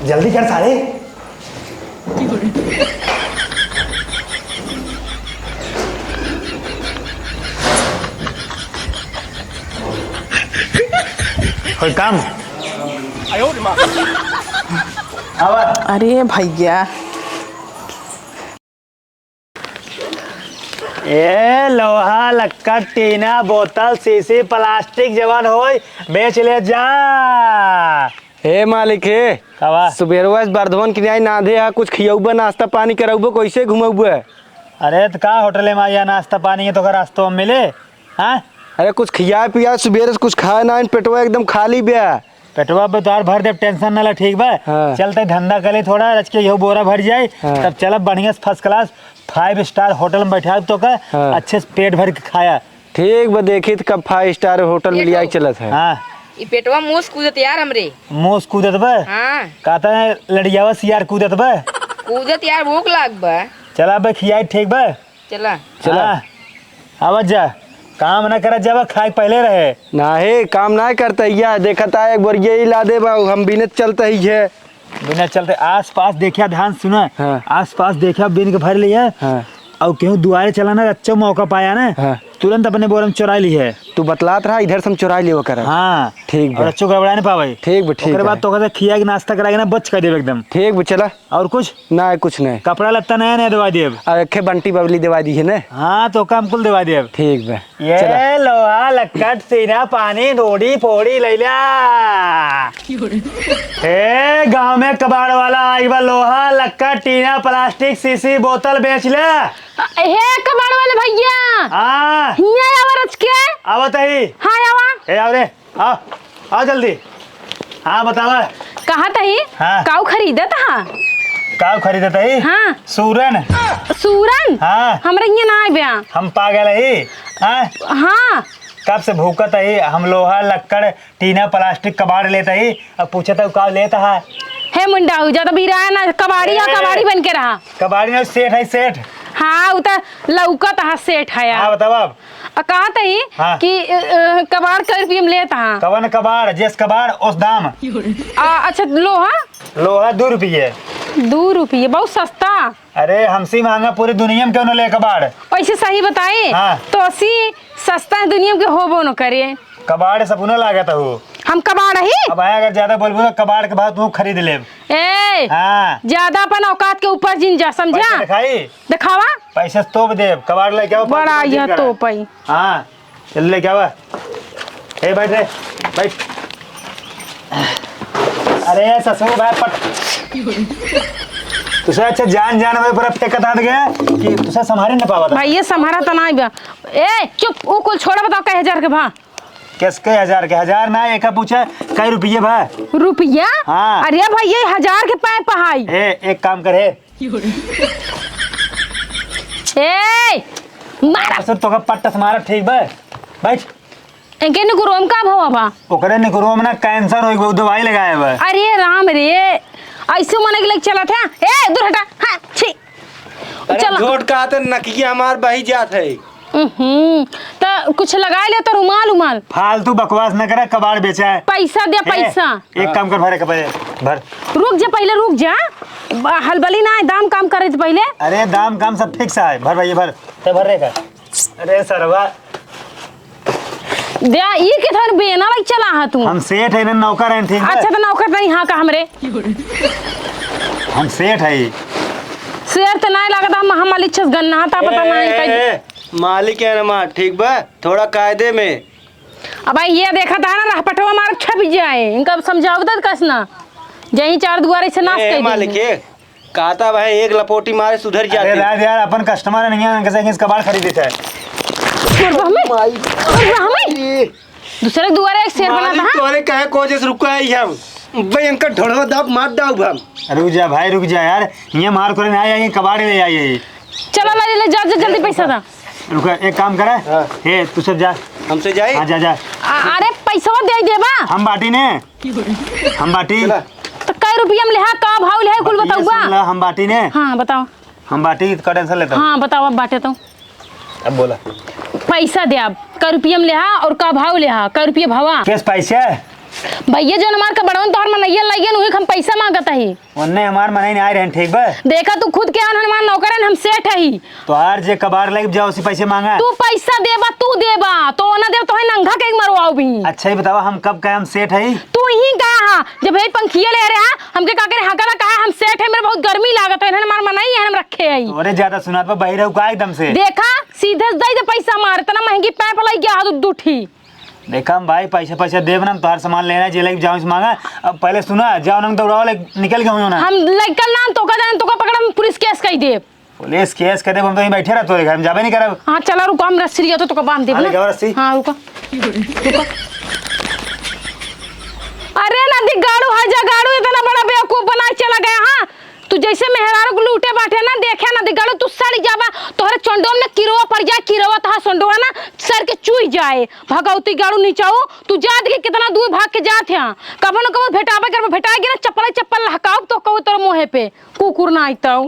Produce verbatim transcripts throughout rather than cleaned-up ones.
जल्दी कर सारे। कोई काम? अरे भैया। ए, लोहा, लक्कड़, टीना, बोतल, शीशी, प्लास्टिक जवन होई, बेच ले जा। हे मालिक, हे। का बा? सुबेरवा से बर्धवन किनारे नाधे हा, कुछ खियौबा, नाश्ता पानी करौबा, कैसे घुमौबा? अरे, त का होटले में आया नाश्ता पानी है, तो का रास्तों में मिले? हाँ? अरे, कुछ खिया पिया, सुबेरे से कुछ खाए ना, पेटवा एकदम खाली बा। पेटवा पे तोहार भर देब, tension ना ले, ठीक बा? हाँ। चलते धंधा कर ले थोड़ा, रच के इहो बोरा भर जाए, हाँ। तब चलब बढ़िया से first class five star होटल में बैठा तो का हाँ। अच्छे से पेट भर के खाया। ठीक बा, देखी त कब five star होटल में लिया के चलत है। हाँ। ई पेटवा मोस कूदत यार हमरे। मोस कूदत बा? हाँ। कहता है लड़ियावा सियार कूदत बा? कूदत यार, भूख लाग बा। चला बे खियाई, ठीक बा? चला। चला। हाँ, आवत जा। काम ना करत जावा, खाए के पहले रहे। नाही, काम ना करता हिया, देखत आ एक बोरिया ही ला दे बा, हम बिनत चलता ही है। बिनत चलते, आस पास देखिया, ध्यान सुना। हाँ। आस पास देखिया, बिन के भर लिया। हाँ। और केहू दुआरे चला ना, अच्छा मौका पाया ना, हाँ। तुरंत अपने बोरा में चुरा ली है। तू बतलात रहा, इधर से हम चुरा लेवा करब। हाँ। ठीक बा। और अच्छो गड़बड़ा नहीं पावे। ठीक बा, ठीक ओकरे बा। बाद तो कहते खिया के नाश्ता करा के ना बच कर देवे एकदम। ठीक बा, चला। और कुछ? ना, कुछ नहीं। कपड़ा लत्ता नया नया देवा देब। और एक ठे बंटी बबली देवा दी है ने। हाँ, तो काम कुल देवा देब। ठीक बा। ये चला। लोहा, लक्कड़, सीना, पानी, डोडी, फोड़ी, लैला। ए, गाँव में कबाड़ वाला आई बा, लोहा, लक्कड़, टीना, प्लास्टिक, शीशी, बोतल बेच ले। हे कबाड़ वाले भैया। हाँ। हियाँ आवा रच के। आवत ही। हाँ, आवा। ए, आव रे। आ, आ जल्दी। हाँ, बतावा। कहत ही, हाँ। काऊ खरीदत हा? काऊ खरीदत ही? हाँ। सूरन। सूरन? हाँ। हमरा हियाँ ना आवे। हम पागल ही? हाँ? हाँ। कब से भूकत ही? हम लोहा, लक्कड़, टीना, प्लास्टिक, कबाड़ लेत ही। अब पूछत ही, काऊ लेत हा? हे मुंडा, उ ज्यादा बिराया ना, कबाड़ी या ए। कबाड़ी बन के रहा। कबाड़ी ना, सेठ है, सेठ। हाँ, उ त लौकत हा, सेठ है यार। हाँ, बतावा अब। आ, कहत ही हाँ। कि, अ, अ, कबाड़ कै रुपये में लेत हा? कवन कबाड़? जेस कबाड़, ओस दाम। आ, अच्छा, लोहा? लोहा दू रुपये। दू रुपये, बहुत सस्ता। अरे, हमसे महंगा पूरी दुनिया में केहू न ले कबाड़। वैसे सही बताई, हाँ। तो असी सस्ता दुनिया में के होबो न करे। कबाड़ सब न लागत हो। हम कबाड़ ही? अब आए अगर ज्यादा बोलबो तो कबाड़ के भाव तू खरीद लेब। ए, हाँ। ज्यादा अपन औकात के ऊपर जिन जा, समझा? पैसा दिखाई? दिखावा। पैसा तोप देब, कबाड़ लेके आओ, बड़ा पाँच रुपया यह करा। तोप आई। हाँ, चल लेके आवा। ए, बैठ रे, बैठ। अरे ससुर भाई पट। तुसे अच्छा जान जान में पूरा फेंकत हाथ गया कि तुसे संभारे न पावत। भाई ये संभारा त नाई बा। ए, चुप, उ कुल छोड़ा, बताओ कै हजार के भा? कैस कै हजार के? हजार ना, एका पूछा कै रुपये भा? रुपया? हाँ। अरे भाई ये हजार के पाए पहाई। ए, एक काम करे, ए, मारा। ससुर, तोका पट्टा से मारा, ठीक बा? बैठ। इनके निकुरोम का भवा बा? ओकरे निकुरोम ना कैंसर होई गो, दवाई लगाए बा। अरे राम रे, ऐसे मने के लग चलत है। ए, दूर हटा। हाँ, छी। अरे चलो। झोट का त नकिया हमार बही जात है। हम्म, त कुछ लगाए ले तो रुमाल उमाल। फालतू बकवास न करे, कबाड़ बेचा है। पैसा दे, ए, पैसा। एक काम कर, भर के पहले, भर। रुक जा, पहले रुक जा। ब-, हलबली ना है, दाम काम करे त पहले। अरे, दाम काम सब fix है, भर भैया, भर। ते भर रे का। अरे सरवा। दे, ई के थोर बेना लाइक चला हा तू। हम सेठ है ना, नौकर हैं, ठीक है? अच्छा, त नौकर नहीं, हाँ का हमरे? हम सेठ है। सेठ त नहीं लागत, हम, हम मालिक छस गन्ना, ता पता ए, नहीं ए, कहीं। ए, मालिक है ना मार, ठीक बा? थोड़ा कायदे में। अब भाई ये देखा था ना, रहपटवा मार छप जाए, इनका समझावत कस ना, जहीं चार दुआरे से नाश ए, कर मालिक देंगे। ए, कहता भाई एक लपोटी मारे सुधर अरे जाते। राज यार, अपन customer नहीं है, इनके से इस कबाड़ खरीदे थे। और बहमे, और बहमे। दूसरे दुआरे एक शेर बना मालिक था। तोरे कहे को जैसे रुका है हम। भाई इनका ढोलवा दाब मार दाऊ हम। रुक जा भाई, रुक जा यार, ये मार करे ना आया, ये कबाड़ ले आइए। चला ला, ले, ले, जा, जा, जल्दी पैसा दा। रुका, एक काम करा। हाँ। हे, तू सब जा। हमसे जाए? हाँ, जा, जा। आ, अरे, पैसवा दे देबा। हम बाटी ने। हम बाटी। चला। तो कै रुपया में लेहा, का भाव लेहा, कुल बतिया बताउबा। सुन ला, हम बाटी ने। हाँ, बताओ। हम बाटी, का tension लेता? हाँ, बताओ, अब बाटे तो। अब बोला। पैसा दे आप, कै रुपया में लेहा और का भाव लेहा, कै रुपया भावा? कैस पैसा? भइया, जउन हमार कबाड़वन तोहार मनइया लइगन, उही क हम पइसा माँगत हई। ओन्ने हमार मनई नाहीं आए रहन, ठीक बा? देखा, तू खुद के हन हमार नौकर हन, हम सेठ हई। तोहार जे कबाड़ लइके जाओ, उसी पइसे माँगा। तू पइसा देबा, तू देबा, तो ओना देब, तोहे नंगा कइके मरवाउब ही। अच्छा, ई बतावा, हम कब कहे हम सेठ हई? तू ही कहा हा, जब हे पंखिया ले रहा, हमके का करे, हाँ, कहा, कहा, हम सेठ हई, मेरे बहुत गर्मी लागत है, इन्हन हमार मनई है, हम रखे हई। अरे, ज्यादा सुनात बा, बहिरा का एकदम से। देखा, सीधे दे दे पइसा हमार, इतना महँगी पैप लइके आ दू, दू ठी। देखा हम भाई, पइसा, पइसा देब ना, हम तोहार सामान लेना, जे लइके जाओ, से माँगा। अब पहिले सुना, जाओ ना, दौड़ाओ, ले, निकल गए हो ना। हम लइकल ना, तोका जान, तोका पकड़, हम पुलिस केस कइ देब। पुलिस केस कइ देब, हम तो यहीं बइठे रहत, तोरे घर हम जाबे नाहीं करब। हाँ, चला, रुका, हम रस्सी लिया तो तोका बाँध देब हाँ, ना। ले जाओ रस्सी। हाँ, रुका, रुका। अरे नदी गाड़ू है, जगाड़ू, इतना बड़ा बेवकूफ बना के चला गया, हाँ? तू जइसे मेहरारू के लूटे बाटे ना, देखे ना दिगाड़ू, तू सड़ जाबा, तोहरे चंडोन में किरवा पड़ जाए, किरवा तहा चंडोवा ना सर के चुई जाए। भगवती गाड़ू नीचाऊ, तू जा देखी कितना दूर भाग के जात है। कबो न कबो भेटाबे करबो, भेटाए गिरा चप्पल चप्पल लहकाऊ तो कहू तोर मुँहे पे कुकुर ना आइताऊ।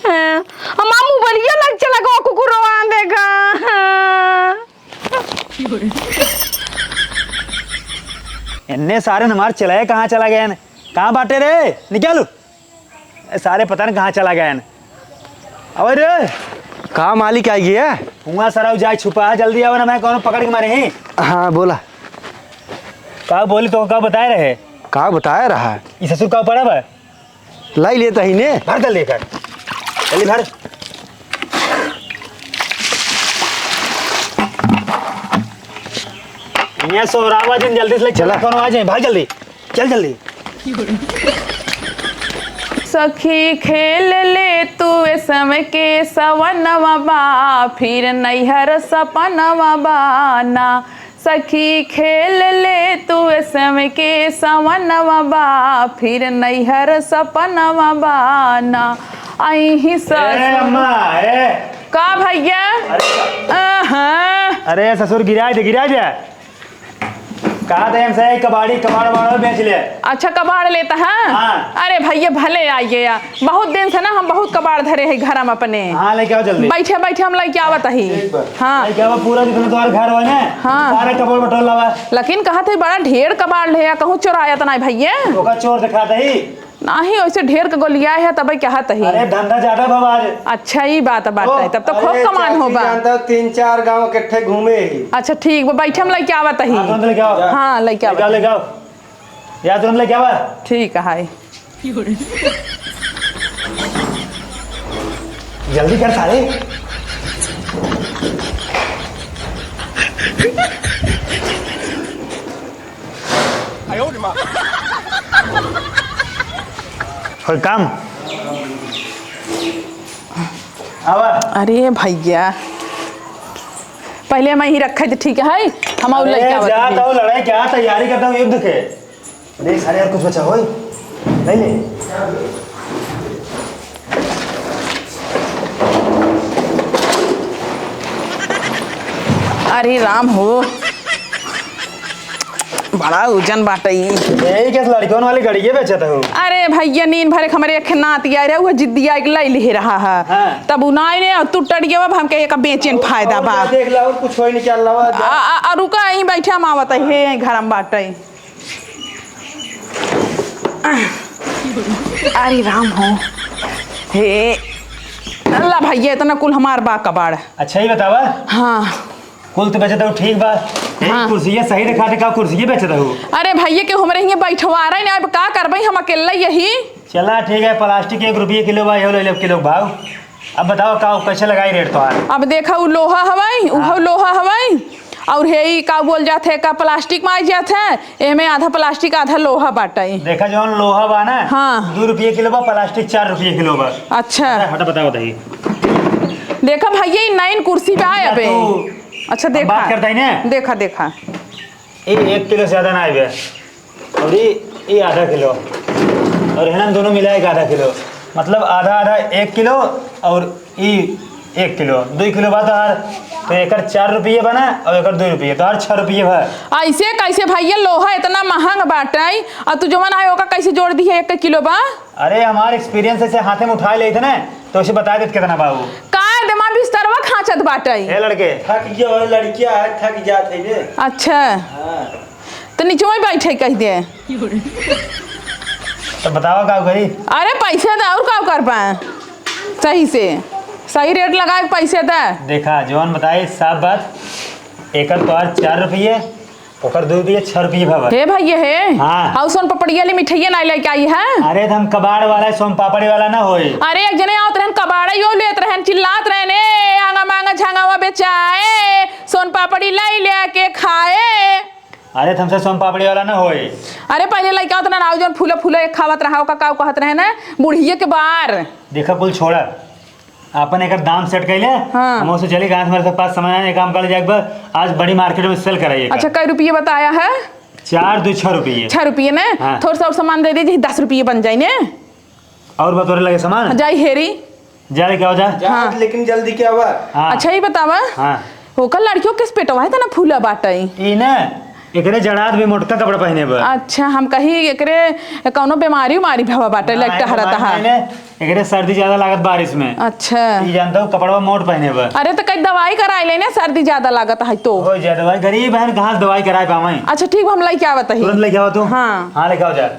हैं, हम मामू बलिया लग चला गो कुकुरवा देखा। एन्ने सारे हमार चलाए कहाँ चला गए हैं? कहाँ बाटे रे? निकालू। ए, सारे पता नहीं कहाँ चला गए हैं। अबे रे। का मालिक आ गया? हुआ सराउ जाए छुपा है, जल्दी आवा ना, मैं कौनो पकड़ के मारे ही। हाँ, बोला। का बोली तो का बताए रहे? का बताए रहा? ई ससुर का पड़ा बा? लाई लेता ही ने। भर दे लेकर। जल्दी भर। ये सोहरावा जिन जल्दी से ले चला। चला। कौनो आ जाए, भाग जल्दी। चल जल्दी। सखी खेल ले तू ए समय के सवनवा बा, फिर नैहर सपनवा बा ना। सखी खेल ले तू ए समय के सवनवा बा, फिर नैहर सपनवा बा ना। अइहीं ए ससुर अम्मा, ए। का भइया? अरे। अहाँ। अरे ससुर गिराइ दे, गिराइ दे। कहा था हमसे, "कबाड़ी, कबाड़ वाड़ बेच ले।" अच्छा, कबाड़ लेता है? हाँ। अरे भइया, भले आइए यार, बहुत दिन से ना हम बहुत कबाड़ धरे हैं घर में अपने। हाँ, लेके आओ जल्दी। बैठे बैठे हम लेके आवत ही। ठीक बा। हाँ। लेके आओ पूरा जितना तुम्हारे घर वाले हैं, हाँ। सारे कबाड़ बटोर लावा। लेकिन कहा थे बड़ा ढेर कबाड़ ले, कहूँ चोराया तो नहीं भइया? ओका चोर दिखाते ही। नाही, ओइसे ढेर के गोलियाए है, तबे कहत ही। अरे, धंधा ज्यादा बा आज। अच्छा, ई बात बाटे, ओ, तब तो खूब अरे, कमान चाची होबा। जानता हो, तीन चार गांव इकट्ठे घूमे ही। अच्छा, ठीक बा, बैठे हम लेके आवत ही। हाँ, तुरंत लेके आओ। हाँ, लेके लेके आओ, आवत लेके ही। आओ। या तुरंत लेके आवा। ठीक है। जल्दी कर सारे। और काम। आवा। अरे भइया, पहिले हम यहीं रखे थे, ठीक है? हम और अरे, लेके आवत जात ही। हूँ, लड़ाई क्या तैयारी करता हूँ युद्ध के। देख सारे, यार कुछ बचा होई? नहीं, नहीं। अरे राम हो, बड़ा उजन बाटे ई। यही के लड़कन वाली घड़िये बेचत हो? अरे भइया, नीन भरे के हमरे एक नाती आए रहे, वो जिद्दी आए के लाई लिहे रहा है। हाँ। तब उ नाई ने और तू टट गया, अब हमके एक बेचेन फायदा बा। देख ला, और कुछ होई नहीं क्या लावा। आ, आ, आ, रुका, यहीं बैठे हम आवत है, हे, यहीं घर में बाटे। अरे राम हो, हे, अल्लाह भइया, इतना कुल हमार बा कबाड़। अच्छा, ही बतावा। हाँ। कुल तो बेचत हो, ठीक बा। एक हाँ। कुर्सिये सही रखा थे, का कुर्सिये बेचत हो? अरे भइया, के हमरे हियाँ बैठवा रहे ने, अब का करबे, हम अकेले यही। चला ठीक है, प्लास्टिक एक रुपये किलो बा, यो ले ले किलो के भाव। अब बताओ का, कैसे लगाई रेट तोहार? अब देखा, उ लोहा हवाई, उहो हाँ। लोहा हवाई, और हे ई का बोल जात है, का प्लास्टिक में आ जात है, एमे आधा प्लास्टिक आधा लोहा बाटे। देखा जौन लोहा बा ना, हाँ। दू रुपये किलो बा, प्लास्टिक चार रुपये किलो बा। अच्छा। अरे हटा, बताओ बताइए। देखा भइया, ई नैन कुर्सी पे आए अबे। तू अच्छा, अब देखा। बात करता ही ना। देखा, देखा। ये एक किलो से ज्यादा ना आवे। और ये, ये आधा किलो। और है ना, दोनों मिला एक आधा किलो। मतलब आधा आधा एक किलो और ई एक किलो, दो किलो बात यार। तो एकर चार रुपये बना और एकर दो रुपये, तो हर छह रुपये भा। ऐसे कैसे भइया, लोहा इतना महंग बाटे और तू जवन आए ओका कैसे जोड़ दी है एक किलो बा? अरे हमार experience है, हाथे में उठा लेते ना, तो उसे बता देते कितना बा वो। का दिमाग बिस्तरवा खांचत बाटे? ए लड़के। थक गया हो, लड़किया है, थक जात है रे। अच्छा। हाँ। तो नीचे ही बैठे कह दे। तो बतावा का करी? अरे पैसे दे, और का कर पाए? सही से, सही रेट लगा के पैसे दे। देखा, जवन बताई साफ बात, एकर तोहार चार रुपये, ओकर दो रुपये, छह रुपये भवा। हे भैया हे, हाँ। और सोन पपड़िया वाली मिठाइया ना लेके आई है? अरे, तो हम कबाड़ वाला है, सोन पापड़ी वाला ना होए। अरे, एक जने आवत रहन, कबाड़ा यो लेत रहन, चिल्लात रहन, "ए, आंगा मांगा झांगावा बेचाए, सोन पापड़ी लाई लेके खाए।" अरे, तो हमसे सोन पापड़ी वाला ना होए। अरे, पहले लइका होत ना, नाव जौन फूला फूला एक खावत रहा, ओका का कहत रहे ना, बुढ़िया के बार। देखा, कुल छोड़ा, अपन एकर दाम सेट कइले। हाँ। हम ओसे चली, कहाँ से हमारे पास सामान आए, काम कर जाए एक बार, आज बड़ी मार्केट में सेल कराइए। अच्छा, कै रुपये बताया है? चार दो छः रुपये। छः रुपये ने? हाँ। थोड़ा सा और सामान दे दीजिए, दस रुपये बन जाए ने। और बा तोरे लगे सामान? जाई हेरी। जा लेके आओ, जा। जा, हाँ। लेकिन जल्दी के आवा। हाँ। अच्छा, ई बतावा, हाँ। ओकर लड़कियों के पेटवा है तना फूला बाटई। ई ना, एकरे जड़ात भी मोटका कपड़ा पहने बा। अच्छा, हम कही एकरे कौनो बीमारी उमारी भवा बाटे, ना, लइका एकरे हरत बारे हा। में ने, एकरे सर्दी ज्यादा लागत बारिश में। अच्छा। ई जानता हूँ, कपड़वा मोट पहने बा। अरे, तो कई दवाई कराई लेने, सर्दी ज्यादा लागत है तो। हो जा दवाई, गरीब है, कहाँ से दवाई कराए पावे? अच्छा, ठीक बा, हम लइके आवत ही। तुरंत लेके आओ तू। हाँ। हाँ, लेके आओ जा।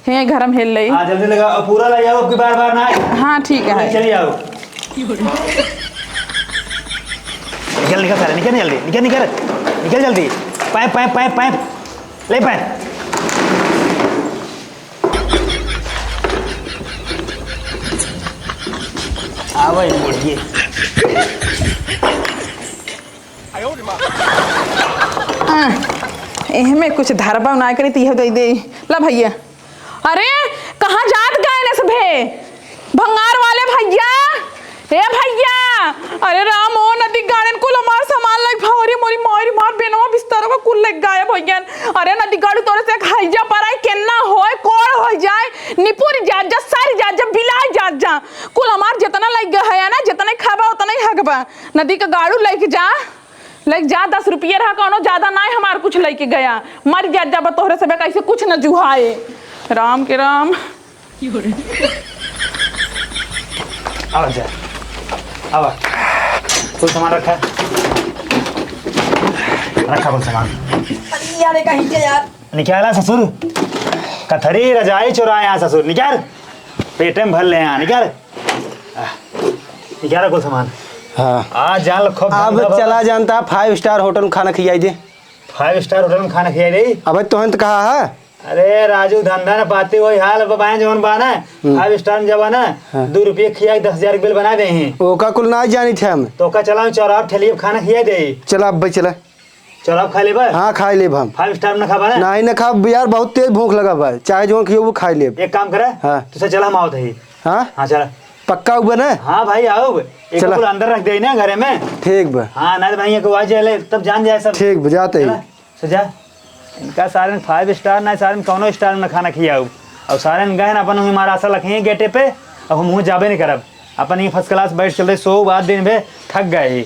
हे, घर में हेल लई। हाँ, जल्दी लगा, और पूरा ले जाओ, अब की बार बार ना आए। हाँ, ठीक है। चलिए आओ। निकल, निकल सारे, निकल जल्दी, निकल, निकल, निकल जल्दी। पाइप, पाइप, पाइप, पाइप, ले पाइप। आवा, ये मुर्गी। हाँ, एहमे कुछ धरबा ना करी, तो यह दे दे। ला भैया, अरे, कहाँ जात गए न सभे? भंगार वाले भैया, ए भैया, अरे राम, ओ नदी गाड़न कुल हमार सामान लग भवरी मोरी मारी मार बेनवा बिस्तरवा कुल लग गए भैया। अरे नदी गाड़ू तोरे से एक हैजा पर आई केन्ना होए, कोड़ हो जाए, निपुर जात जा, सर जात जा, बिलाय जात जा। कुल हमार जितना लग गए है ना, जितना खाबा उतना ही हगबा। नदी का गाड़ू लेके जा। लइके जा, दस रुपये रहा, कौनो ज्यादा नाय हमार कुछ लइके गया। मर जा, जब तोहरे सबे कैसे कुछ न जुहाए। राम के राम। आवा जा, आवा। कुल सामान रखा, रखा कुल सामान। अरे यार, ये कहीं के यार? निकाला ससुर, कथरी रजाई चोराए यहाँ ससुर, निकाल। पेटे में भर ले यहाँ, निकाल। आह, ये क्या रखो सामान? हाँ। आ, जान लो, खूब अब धंधा बा। चला जानता, five star hotel में खाना खियाई दे। Five star hotel में खाना खियाई दे? अबे, तोहन तो कहा है। अरे राजू, धंधा न पाती वही हाल, अब बाएं जवन बा ना, हम्म। Five star में जवा ना, हाँ। दो रुपये खिया के दस हजार के बिल बना दे ही। ओका कुल ना जानी थे हम। तो का चला, चौराहा ठेलिए पे खाना खिया दे। चला अब भाई, चला। चला, अब खा लेबा? हाँ, खा लेब हम। Five star में ना खाबा ना? नहीं, ना खाब यार, बहुत तेज भूख लगा बा। चाहे जो खियो, वो खा लेब। एक काम करे, हाँ। तो से चला, हम आवत ही। हाँ? हाँ, चला। पक्का हुआ ना? हाँ भाई, आओ। एक चला। कुल अंदर रख दे ना घरे में। ठीक बा। हाँ, ना तो भाई, एक आवाज आले, तब जान जाए सब। ठीक बा, जाते ही। चला, से जा। इनका सारे five star ना, सारे कौनो star में खाना खियाऊ। और सारे गए ना, अपन वही हमारा आशा रखे गेटे पे, अब हम वहीं जाबे नहीं करब। अपन ये first class बैठ चलते, सो बाद दिन भे थक गए ही।